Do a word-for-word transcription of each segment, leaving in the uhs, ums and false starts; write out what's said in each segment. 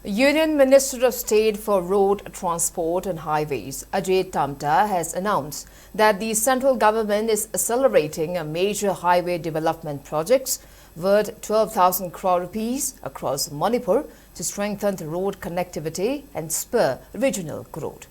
Union Minister of State for Road Transport and Highways, Ajay Tamta, has announced that the central government is accelerating a major highway development projects worth twelve thousand crore rupees across Manipur to strengthen the road connectivity and spur regional growth.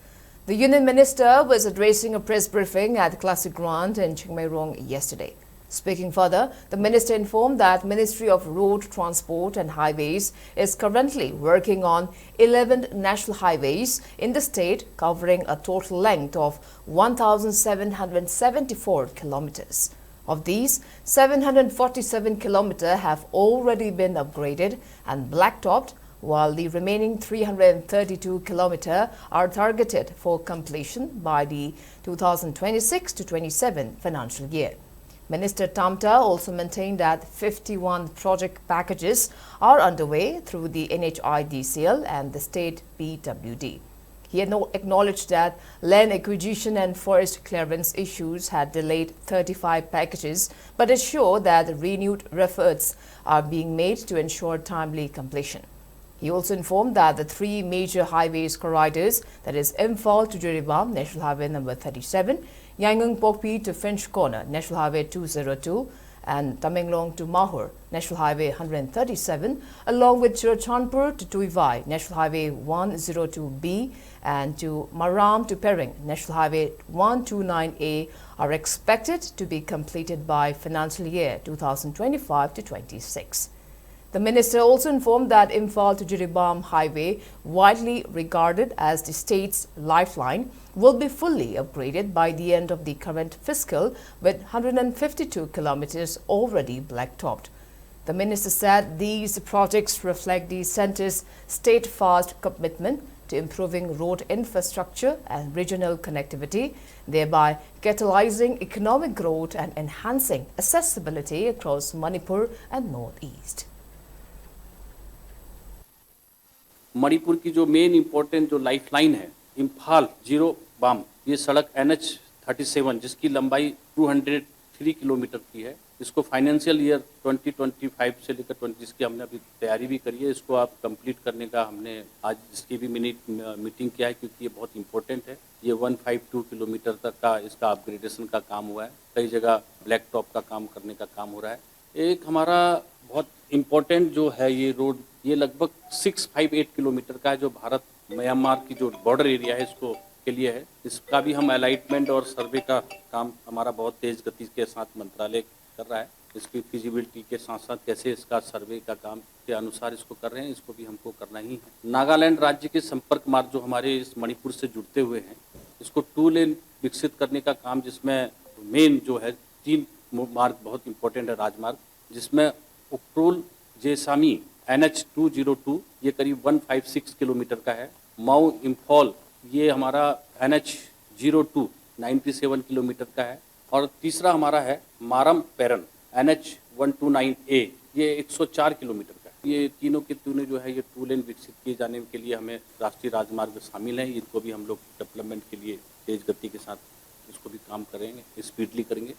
The union minister was addressing a press briefing at Classic Ground in Chingmeirong yesterday. Speaking further, the minister informed that Ministry of Road Transport and Highways is currently working on eleven national highways in the state, covering a total length of one thousand seven hundred seventy-four kilometers. Of these, seven hundred forty-seven kilometers have already been upgraded and blacktopped, while the remaining three hundred thirty-two kilometers are targeted for completion by the two thousand twenty-six to twenty-seven financial year. Minister Tamta also maintained that fifty-one project packages are underway through the N H I D C L and the state P W D. He acknow-, acknowledged that land acquisition and forest clearance issues had delayed thirty-five packages, but assured that renewed efforts are being made to ensure timely completion. He also informed that the three major highways corridors, that is Imphal to Jiribam, National Highway number thirty-seven, Yaingangpokpi to Finch Corner, National Highway two zero two, and Tamenglong to Mahur, National Highway hundred thirty-seven, along with Churachandpur to Tuivai, National Highway one zero two B, and to Maram to Pering, National Highway one two nine A, are expected to be completed by financial year two thousand twenty-five to twenty-six. The minister also informed that Imphal to Jiribam Highway, widely regarded as the state's lifeline, will be fully upgraded by the end of the current fiscal, with hundred and fifty-two kilometers already blacktopped. The minister said these projects reflect the centre's steadfast commitment to improving road infrastructure and regional connectivity, thereby catalyzing economic growth and enhancing accessibility across Manipur and Northeast. Manipur की जो main important जो lifeline है, Imphal zero balm, ये सड़क N H thirty seven, जिसकी लंबाई two hundred three kilometre की है, इसको financial year twenty twenty five से लेकर ट्वेंटी की हमने अभी तैयारी भी करी है। इसको आप कंप्लीट करने का हमने आज इसकी भी मिनट मीटिंग किया है, क्योंकि ये बहुत इंपॉर्टेंट है। ये वन फ़ाइव टू किलोमीटर तक का इसका अपग्रेडेशन का काम हुआ है। कई जगह ब्लैक टॉप का काम करने का काम हो रहा है। एक हमारा बहुत इंपॉर्टेंट जो है ये रोड, ये लगभग सिक्स फ़ाइव एट किलोमीटर का है, जो भारत म्यांमार की जो बॉर्डर एरिया है इसको के लिए है। इसका भी हम अलाइटमेंट और सर्वे का काम हमारा बहुत तेज गति के साथ मंत्रालय कर रहा है। इसकी फिजिबिलिटी के साथ साथ कैसे इसका सर्वे का काम के अनुसार इसको कर रहे हैं, इसको भी हमको करना ही है। नागालैंड राज्य के संपर्क मार्ग जो हमारे इस मणिपुर से जुड़ते हुए हैं, इसको टू लेन विकसित करने का काम, जिसमें मेन जो है तीन मो- मार्ग बहुत इंपॉर्टेंट है राजमार्ग, जिसमें Ukhrul Jessami N H two zero two, ये करीब वन फ़ाइव सिक्स किलोमीटर का है। माऊ इम्फॉल, ये हमारा N H zero two ninety seven kilometre का है। और तीसरा हमारा है Maram Peren N H one two nine A, ये एक सौ चार किलोमीटर का है। ये तीनों के तीनों जो है ये टू लेन विकसित किए जाने के लिए हमें राष्ट्रीय राजमार्ग शामिल हैं। इनको भी हम लोग डेवलपमेंट के लिए तेज गति के साथ इसको भी काम करेंगे, स्पीडली करेंगे।